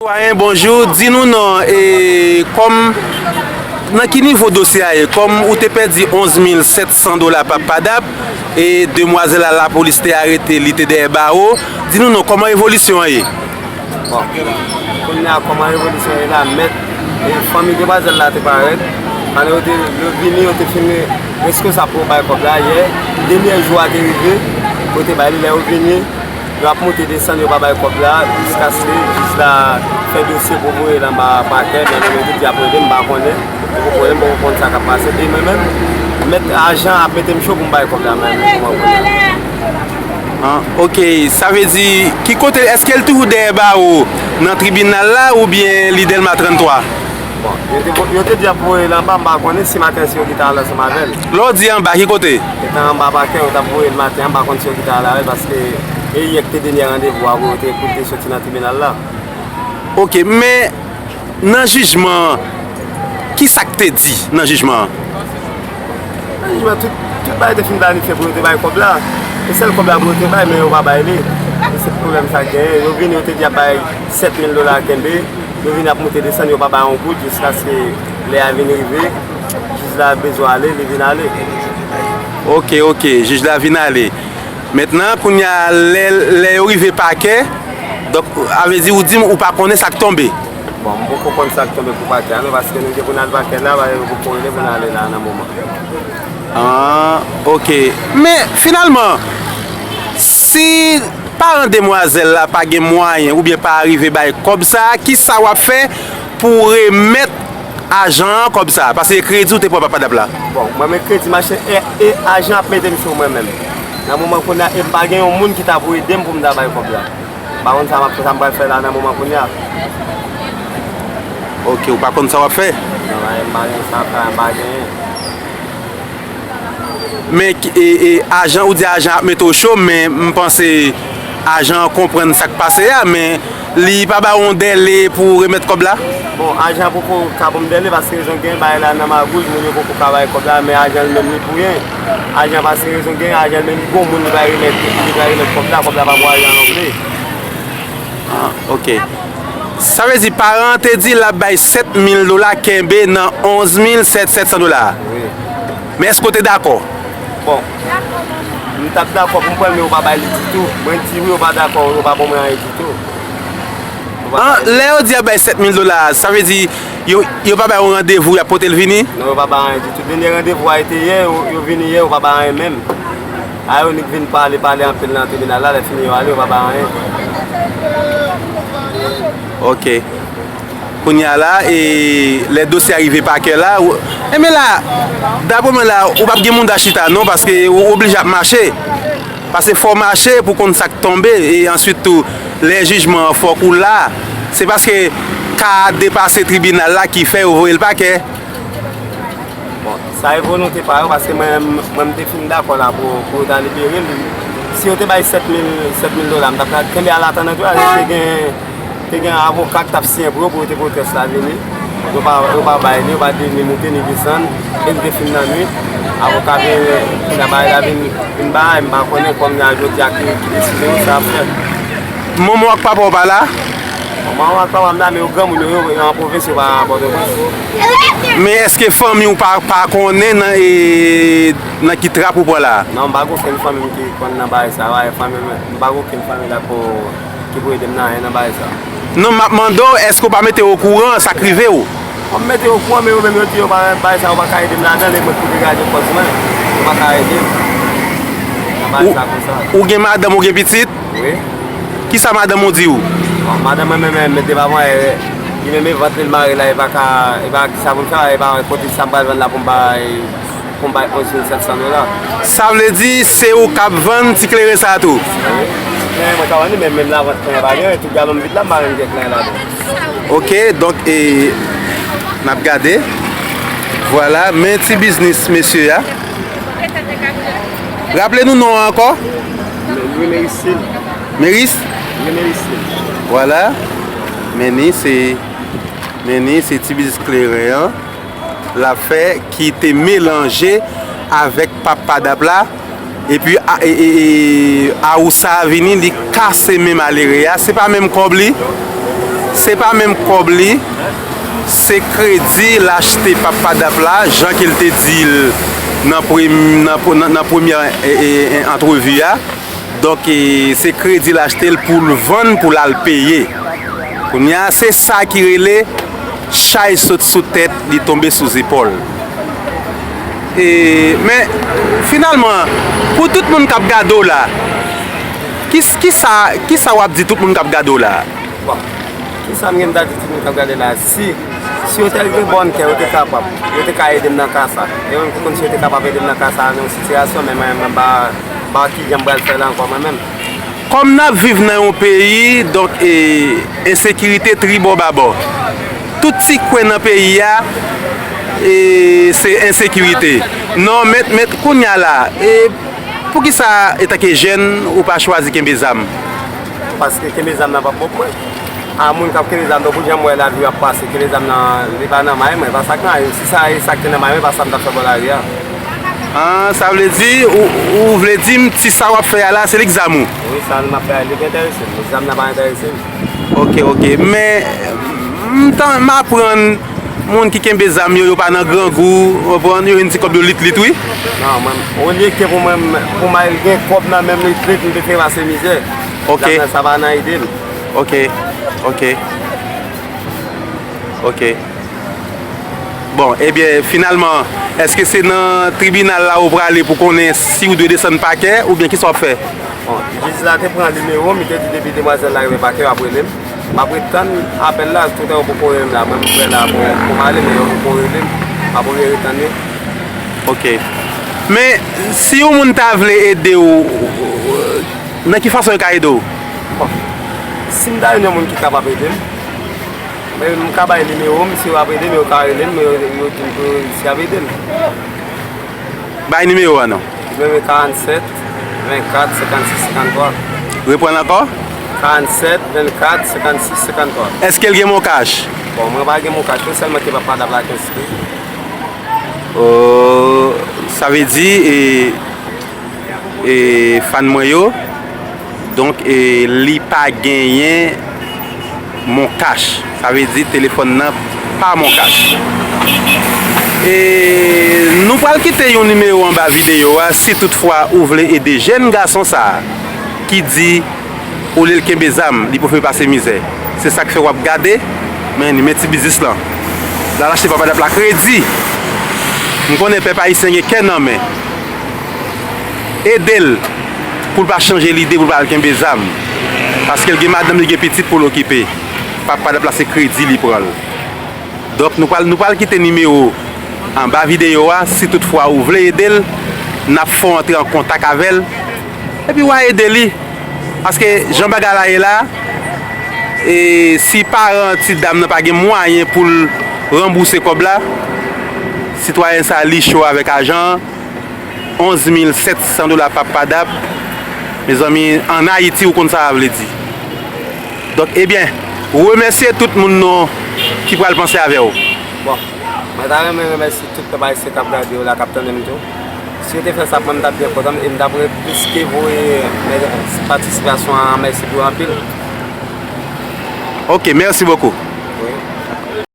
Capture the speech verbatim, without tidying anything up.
Sitwayen, bonjou. Di nou non, e kòm, nan ki nivo dosye a ye? Kòm ou te pèdi onz mil sèt san dola Pap Padap, e demwazèl la, lapolis te arete, li te dèyè bawo. Di nou non, kòman evolisyon an ye? Bon, kounye a, kòman evolisyon ye la, mèt, e fanmi demwazèl la te parèt. Pandan yo te, yo vini, yo te fin reskonsab pou yo bay kòb la yè. Dènye jou a te rive, yo te bay li, lè yo vini, yo ap monte desann, yo pa bay kòb la, jiskaske jij la fè dosye pou voye l anba pakè, men yo te di ap rele, m pa konnen, yo poko rele m, m poko konn sa k ap pase. E mwen menm, mèt ajan ap mete m cho pou m bay kòb la, men mwen konnen. Ah, ok. Sa vle di, ki kote, èske l toujou dèyè bawo nan tribinal la oubyen li Dèlma trannntwa? Bon, yo te, yo te di ap voye l anba, m pa konnen si maten si yo gentan al ansanm avè l. Lè w di anba, ki kote? Gentan anba pakè, yo t ap voye l maten an, m pa konn si yo gentan al avè l, paske e yè k te dènyè randevou a pou yo te, pou l te soti nan tribinal la. Ok, men nan jijman an, ki sa k te di nan jijman an? Nan jijman an, tout, tout bagay te fin planifye pou yo te bay kòb la. E sèl kòb la pou yo te bay, men yo pa bay li. E se pwoblèm sa k genyen. Yo vini, yo te di ap bay sèt mil dola kenbe. Yo vini ap monte desann, yo pa bay yon goud jiskaske lè a vin rive, jij la bezwen ale, li vin ale. Ok, ok, jij la vin ale. Mentnan, kounye a, lè, lè yo rive pakè, donk, a vle di ou di m ou pa konnen sa k tonbe? Bon, m poko konn sa k tonbe pou pakè a, non, paske nou gen pou n al pakè la, yo poko rele pou n ale la nan moman. Ah, ok. Men, finalman, si paran demwazèl la pa gen mwayen oubyen pa rive bay kòb sa a, ki sa w ap fè pou w remèt ajan an kòb sa a? Paske e kredi w te pran Pap Padap la. Bon, mwen menm kredi mache, e, e ajan ap mete m sou mwen menm. Nan moman kounye a, e m pa gen yon moun ki ta pou ede m pou m ta bay kòb la. M pa konn sa m ap fè, sa m pral fè la nan moman kounye a. Ok, ou pa konn sa w ap fè? Non, m pa gen sa m ap fè, m pa genyen. Men, e, e, ajan, ou di ajan ap mete w cho, men m panse ajan an konprann sa k pase a, men li pa ba w yon dèle pou w remèt kòb la? Bon, ajan an poko ka ban m dèle, paske rezon gen, bagay la nan magouy, moun yo poko ka bay kòb la, men ajan li menm li pou yen. Ajan, paske rezon gen, ajan li menm li gon moun li pral remèt, li pral remèt kòb la, kòb la pa pou ajan non plis. Ah, ok. Sa vle di paran an te di l ap bay sèt mil dola kenbe nan onz mil sèt san dola. Wi. Men èske w te dakò? Bon, m t ap dakò pou m pran l, men yo pa bay li ditou. Mwen di wi, yo pa dakò, yo pa ban mwen anyen ditou. Yo pa bay li. Lè yo di y ap bay sèt mil dola, sa vle di yo, yo pa bay yon randevou, y ap pote l vini? Non, yo pa bay anyen ditou. Dènye randevou a te yè, yo, yo vini yè, yo pa bay anyen menm. A yo nik vin pale, pale anpil nan tribinal la, lè fini yo ale, yo pa bay anyen. Ok. Kounye a la, e lè dosye a rive pakè la, ou, enben la, dapre mwen la, ou p ap gen mouda chita non, paske ou oblije ap mache. Paske fò w mache pou konn sa k tonbe, e answit tou, lè jijman an fòk ou la. Se paske ka a depase tribinal la ki fè yo voye l pakè. Bon, sa e volonte pa yo, paske mwen, mwen m te fin dakò la pou, pou yo ta libere l. Si yo te bay sèt mil, sèt mil dola, m t ap kenbe alatann an tou, te gen, te gen avoka k t ap siyen pou yo, pou yo te pran tès la vini. Yo pa, yo pa bay li, yo pa di ni moute ni desann, e li te fin nan nwit. Avoka vin, bagay la vin, vin bay, m pa konnen, kòm nan jodi a ki, ki deside yo, sa ap fèt. Manman w ak papa w pa la? Manman w ak papa m la, men yo granmoun yo, yo, yo an pwovens, yo pa nan Pòtoprens. Men èske fanmi w pa, pa konnen nan, e, nan ki trap ou pran la? Non, m pa gen okenn fanmi m ki konn nan bagay sa, wi, fanmi m, m pa gen okenn fanmi la pou, ki pou ede m nan anyen nan bagay sa. Non, m ap mande w, èske w pa mete yo okouran sa k rive w? Bon, m mete yo okouran, men yo menm yo di yo pa, bagay sa, yo pa ka ede m ladan, e mwen ki pou degaje kòz mwen, yo pa ka ede m nan bagay sa konsa. Ou, ou gen madanm, ou gen pitit? Wi. Kisa madanm ou di w? Bon, madanm mwen menm, menm, mete pa mwen, e, li menm e vant li l mare la, e pa ka, e pa ki sa pou l fè, e pa kote sa m pral vann la pou m bay, pou m bay onz mil sèt san dola. Sa vle di, se ou k ap vann ti kleren sa a tou? Wi. Men mwen ka vann li, men menm lavant kleren pa gen, tout galon m vid la, m pa menm gen kleren ladan. Ok, donk, e, n ap gade. Vwala, men ti biznis mesye a. Raple nou non an ankò? Louis Merisil. Meris? Louis Merisil. Vwala. Men ni se, men ni se ti biznis kleren an l ap fè ki te melanje avèk Pap Padap la. Epi a, e, e, e, Awousa a vini, li kase men malere a. Se pa menm kòb li? Se pa menm kòb li, se kredi l achte Pap Padap la, jan ke l te di l nan prem-, nan, nan, nan premyè, e, e, e, antrevi a. Donk, e, se kredi l achte l pou l vann, pou l al peye. Kounye a, se sa ki rele chay sot sou tèt, li tonbe sou zepòl. E, men, finalman, pou tout moun k ap gade w la, ki, ki sa, ki sa w ap di tout moun k ap gade w la? Bon, kisa m gen m ta di timoun k ap gade la? Si, si yo te gen bòn kè, yo te kapab, yo te ka ede m nan ka sa. Yo menm ki konn si yo te kapab ede m nan ka sa, nan yon sitiyasyon, men mwen menm, m pa, m pa ki jan m pral fè la ankò mwen menm. Kòm n ap viv nan yon peyi, donk, e, ensekirite tribò babò. Tout ti kwen nan peyi a, e, se ensekirite. Non, men, men kounye a la, e, poukisa, etanke jèn, ou pa chwazi kenbe zam? Paske kenbe zam nan p ap bon pou mwen. A moun k ap kenbe zam, tankou jan m wè lavi ap pase, kenbe zam nan, li pa nan may mwen, pa sa k nan may mwen. Si sa e sa k te nan may mwen, pa sa m t ap fè bò lari a. Ah, sa vle di, ou, ou vle di m, ti sa w ap fè a la, se li k zam ou? Wi, sa m ap fè a, li k enterese m. Zam nan pa enterese m. Ok, ok. Men, m tan, m aprann moun ki kenbe zam yo, yo pa nan grangou, w konprann, yo vin ti kòb yo lit lit, wi. Non, mwen, olye ke pou mwen, pou m al gen kòb nan men m lit lit, m prefere pase mizè. Ok. Zam nan, sa pa nan ede m. Ok, ok. Ok. Bon, ebyen, finalman, èske se nan tribinal la ou prale pou konnen si ou dwe desann pakè oubyen kisa w ap fè? Bon, jij la te pran nimewo m, li te di depi demwazèl la rive pakè, y ap rele m. M ap ret tann apèl la, toutan yo poko rele m la. Mwen, m prè la pou, pou m ale, men yo poko rele m. M ap oblije ret tann yo. Ok. Men, si yon moun ta vle ede w, nan ki fason yo ka ede w? Bon, si m ta jwenn yon moun ki kapab ede m, men m ka bay nimewo m, si yo ap ede m, yo ka rele m, yo, yo di m pou si y ap ede m. Bay nimewo a non. Nimewo karannsèt, vennkat, senkannsis, senkanntwa. Reprann ankò? Karannsèt, vennkat, senkannsis, senkanntwa. Èske l gen MonCash? Bon, mwen pa gen MonCash, non, sèlman ke Pap Padap la ki enskri. Oh, sa vle di, e, e, fan mwen yo, donk, e, li pa genyen MonCash. Sa vle di telefòn nan pa MonCash. E nou pral kite yon nimewo anba videyo a, si toutfwa ou vle ede jèn gason sa a ki di, olye l kenbe zam, li prefere pase mizè. Se sa k fè w ap gade, men li men ti biznis lan. L al achte Pap Padap la kredi. M konnen pèp ayisyen gen kè nan men. Ede l pou l pa chanje lide, pou l pa al kenbe zam. Paske l gen madanm, li gen pitit pou l okipe. Pap Padap la se kredi li pran l. Donk, nou pral, nou pral kite nimewo anba videyo a. Si toutfwa ou vle ede l, n ap fè w antre an kontak avè l. Epi w a ede li. Paske jan bagay la ye la, e si paran ti dam nan pa gen mwayen pou l ranbouse kòb la, sitwayen sa li cho avèk ajan an, onz mil sèt san dola Pap Padap. Mezanmi, ann Ayiti, ou konn sa a vle di. Donk, ebyen, remèsye tout moun nou ki pral panse avè w. Bon, mwen ta renmen remèsye tout pèp ayisyen k ap gade yo la, k ap tande m tou. Si yo te fè sa pou mwen, m t ap byen kontan, e m t ap re-, plis ke voye mè-, patisipasyon an, mèsi pou yo anpil. Ok, mèsi bokou.